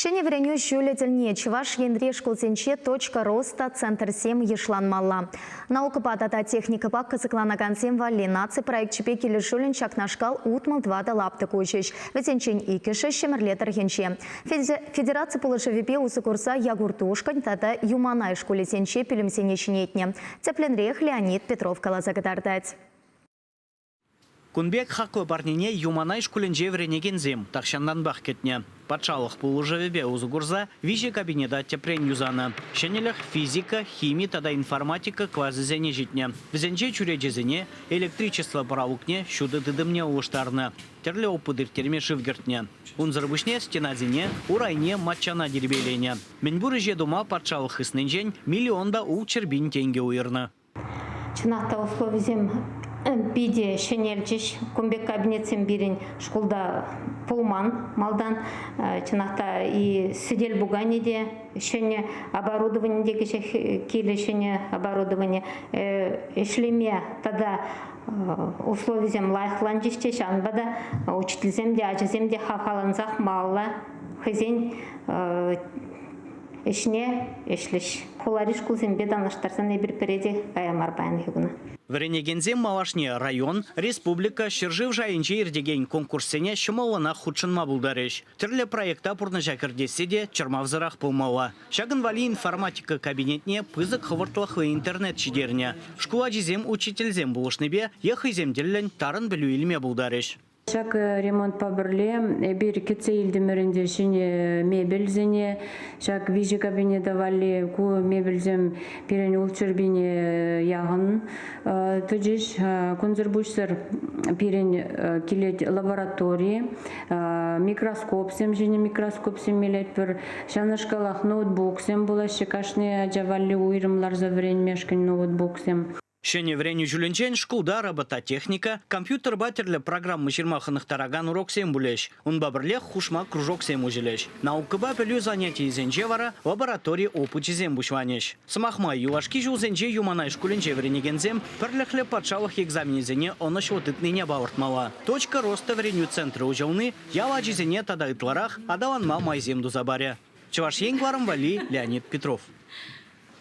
Ҫӗнӗ вӗренӳ ҫулӗ тӗлне Чӑваш Енри шкулсенче «Точка роста» центрсем йышланмалла. Наукӑпа тата техникӑпа кӑсӑкланакансем валли наци проекчӗпе килӗшӳллӗн ҫакнашкал 64 лаптӑк уҫӗҫ. Вӗсенчен иккӗшӗ Ҫӗмӗрле тӑрӑхӗнче. Федераци пулӑшӑвӗпе усӑ курса Якуртушкӑнь тата Юманай шкулӗсенче пӳлӗмсене ҫӗнетнӗ. Тӗплӗнрех Леонид Петров каласа кӑтартать. Кун пек хаклӑ парнене Юманай шкулӗнче вӗренекенсем тахҫантанпах кӗтнӗ. Патшалӑх пулӑшӑвӗпе усӑ курса виҫӗ кабинета тӗпрен юсанӑ. Ҫӗнӗлӗх физика, хими тата информатика класӗсене ҫитнӗ. Вӗсенче чӳречесене, электричество пӑралукне, ҫутӑ тытӑмне улӑштарнӑ, тӗрлӗ опыт ирттерме шыв кӗртнӗ. Унсӑр пуҫне стенасене, урайне, маччана тирпейленӗ. Мӗнпур ӗҫе тума патшалӑх хыснинчен миллион та ултҫӗр пин тенкӗ уйӑрнӑ. Чӑнах та условисем питӗ ҫӗнелчӗҫ. Кун пек кабинетсем пирӗн шкулта пулман малтан. Чӑнах та и сӗтел-пуканӗ те ҫӗнӗ, оборудовани те кӗҫех килӗ ҫӗнӗ оборудовани. Ӗҫлеме тата условисем лайӑхланчӗҫ те, ҫавӑнпа та учительсем те, ачасем те хавхалансах малалла хӑйсен ӗҫне ӗҫлӗҫ. Хулари шкулсемпе танлаштарсан эпир пӗре те кая мар паянхи куна. Вӗренекенсем малашне район, республика, ҫӗршыв шайӗнче иртекен конкурссене ҫӑмӑллӑнах хутшӑнма пултарӗҫ. Тӗрлӗ проекта пурнӑҫа кӗртесси те чӑрмавсӑрах пулмалла. Ҫакӑн валли информатика кабинетне пысӑк хӑвӑртлӑхлӑ интернет ҫитернӗ. Шкул ачисем учительсем пулӑшнипе е хӑйсем тӗллӗн тарӑн пӗлӳ илме пултарӗҫ. Ҫак ремонтпа пӗрле эпир кӗтсе илтӗмӗр ӗнтӗ ҫӗнӗ мебельсене. Ҫак виҫӗ кабинета валли ку мебельсем пирӗн ултҫӗр пине яхӑн тӑчӗҫ. Кунсӑр пуҫсӑр пирӗн килет лаборатори, микроскопсем, ҫӗнӗ микроскопсем илетпӗр. Ҫавнашкалах ноутбуксем пулаҫҫӗ. Кашни ача валли уйрӑм ларса вӗренмешкӗн ноутбуксем. Ҫӗнӗ вӗренӳ ҫулӗнчен шкулта робототехника, компьютерпа тӗрлӗ программа ҫырма хӑнӑхтаракан уроксем пулӗҫ. Унпа пӗрлех хушма кружоксем уҫӑлӗҫ. Наукӑпа пӗлӳ занятийӗсенче вара лаборатори опычӗсем пуҫланӗҫ. Сӑмах май, юлашки ҫулсенче Юманай шкулӗнче вӗренекенсем пӗрлӗхлӗ патшалӑх экзаменӗсене ӑнӑҫлӑ тытнине палӑртмалла. Точка роста вӗренӳ центрӗ уҫӑлни ял ачисене тата ытларах аталанма майсем туса парӗ. Чӑваш Ен кӑларӑм валли Леонид Петров.